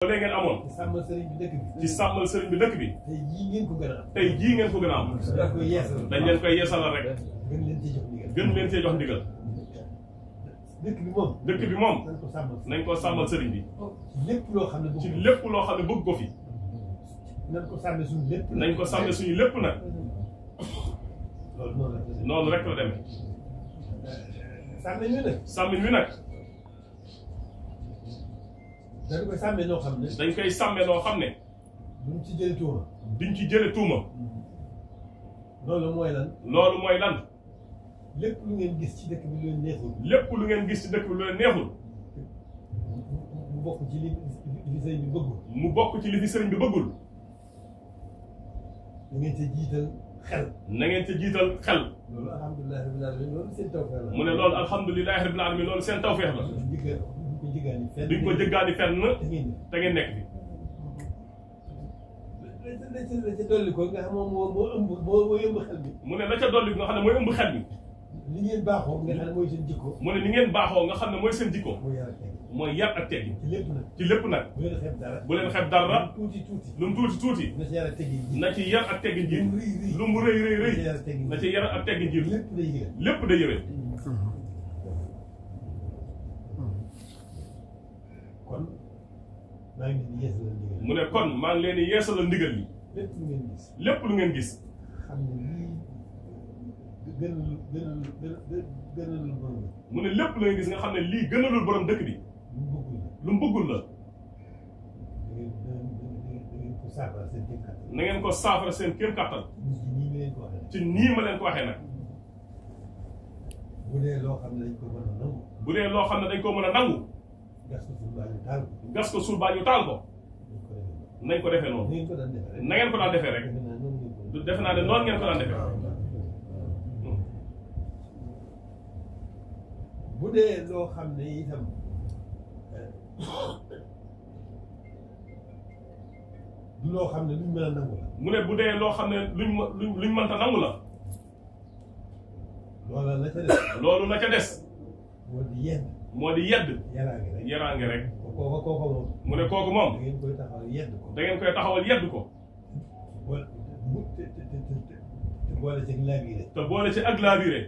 léegi ngeen amoon ci sàmmal sëriñ bi dëkk bi. ci sàmmal sëriñ bi dëkk bi tey jii ngeen ko gën a am. tey jii ngeen ko gën a am dañ koy yeesal. dañ leen koy yeesalal rek gën leen cee jox ndigal. gën leen cee jox ndigal dëkk bi moom. dëkk bi moom nañ ko sàmmal. nañ ko sàmmal sëriñ bi lépp loo xam ne ci bëgg. lépp loo xam ne bëgg ko fi nañ ko sàmme suñu lépp. nañ ko sàmme suñu lépp nag loolu noonu la. noonu rek la demee sàmme ñu ne. sàmmin wi nag dañ koy sàmme noo xam ne. dañ koy sàmme loo xam ne duñ ci jëlee tuuma. duñ ci jële tuuma loolu mooy lan. loolu mooy lan lépp lu ngeen gis ci dëkk bi lu leen neexul. lépp lu ngeen gis ci dëkk bi lu leen neexul mu bokk ci li sëriñ bi bëggul. mu bokk ci li fi sëriñ bi bëggul da ngeen ci jiital xel. na ngeen ca jiital xel loolu alhamdulilah rabbil alamin loolu seen tawfeex la. mu ne loolu alhamdulilahi rabbil alamin loolu seen tawfeex la duñ ko jëggaani fenn te ngeen nekk fi la ca dolli ko nga xam moom moo ëmb xel bi. mu ne la ca dolli nga xam ne mooy ëmb xel bi li ngeen baaxoo nga xam ne mooy seen jikko. mu ne ni ngeen baaxoo nga xam ne mooy seen jikko mooy yar ak teggin. mooy yar ak teggin ci lépp nag. ci lépp nag bu leen xeeb dara. bu leen xeeb dara tuuti tuuti. lu mu tuuti tuuti na ci yar ak teggin ji. na ci yar ak teggin ji lu mu rëy rëy rëy na ci yar ak teggin ji lépp day yëgal. lépp day yëwee kon maa ngi leen di yeesalal ndigal. mu ne kon maa ngi leen di yeesalal ndigal li lépp lu ngeen gis. lépp lu ngeen gis xam ne lii gënalul borom la. mu ne lépp lu ngeen gis nga xam ne lii gënalul borom dëkk bi lu mu bëggul la. lu mu bëggul la da ngeen ko saafara seen kéem kattan. na ngeen ko saafara seen kéem kattan nii ma leen ko waxee. ci nii ma leen ko waxee nag bu dee loo xam ne dañ ko mën a nangu. bu dee loo xam ne dañ ko mën a nangu gas ko suul baa ñu taal ko. gas ko suul baa ñu taal ko nañ ko defee noonu ni ngeen ko daan defee rek. na ngeen ko daan defee rek defe naa ne noonu ngeen ko daan defee bu dee loo xam ne itam du loo xam ne luñ mën a nangu la. mu ne bu dee loo xam ne luñ mënta nangu la loola la ca des. loolu la ca des moo di yedd. moo di yedd yaraange rek. yaraange rek kooku moom. mu ne kooku moom da ngeen koy taxawal yedd ko. da ngeen koy taxawal yedd ko boole te boole ci laabire. te boole ci ak laabire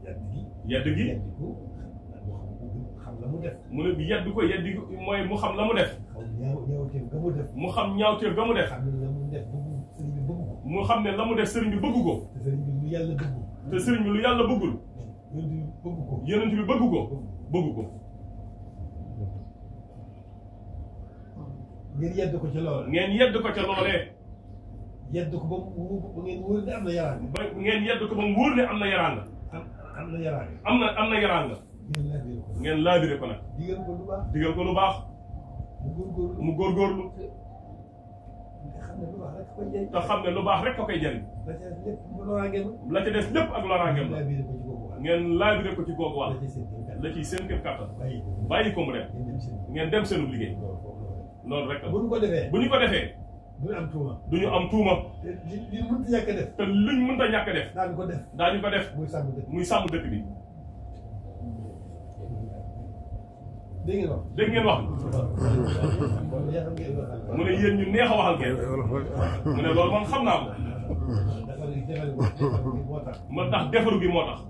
yedd gi. yedd gi ko xam la mu def. mu ne bi yedd ko yedd gi mooy mu xam la mu def ñaawteef ga mu def. mu xam ñaawteef ga mu def xam ne la mu def bëgg sëriñ bi bëgg ko. mu xam ne la mu def sëriñ bi bëgg ko te sëriñ bi lu yàlla bëgg. te sëriñ bi lu yàlla bëggul yonent bi bëgg ko. yonent bi bëgg ko bëgg ko ngeen yedd ko ca loola. ngeen yedd ko ca loolee yedd ko ba ngeen wóor ne am na yaraanga. ba ngeen yedd ko ba mu wóor ne am na yaraanga am na yaraanga. am na yaraanga ngeen laabire ko nag digal ko lu baax. digal ko lu baax mu góorgóorlu te xam ne lu baax rek ko koy jëriñ la ca des lépp ak loraangeem la ngeen laabire ko ci googu wàll la ciy seen kéem kàttan bàyyi ko mu dem ngeen dem seenu liggéey loolu rek la bu ñu ko defee duñu am tuuma. duñu am tuuma te li mënta ñàkk a def. te luñ mënta ñàkk a def daañu ko def. daañu ko def muy sàmm dëkk bi dégg ngeen wax. dégg ngeen wax mu ne yéen ñu neex a waxal ngeen mu ne loolu man xam naa ko moo tax defaru gi moo tax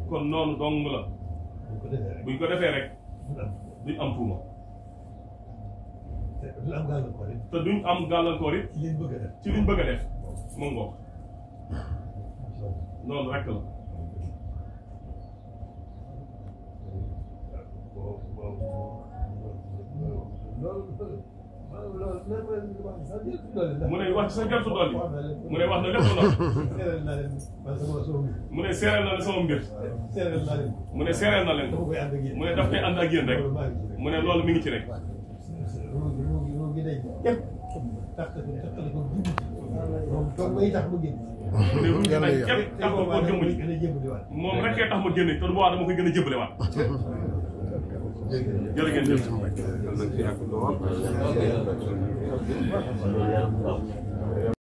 kon noonu dong la buñ ko defee rek duñ am tuuma te duñ am gàllankoor it ci liñ bëgg a def moom ngoog noonu rek la mu ne wax ci sa gerte dolli mu ne wax na lépp lool mu ne seereel na leen sama mbir mu ne seereel na leen mu ne daf koy ànd ak yéen rek mu ne loolu mi ngi ci rek mu ne ruuj nag képp tax ko jëmm ji moom rek tax ma génne te du boobaa dama koy gën a jëbale waat jërë ngeen jëf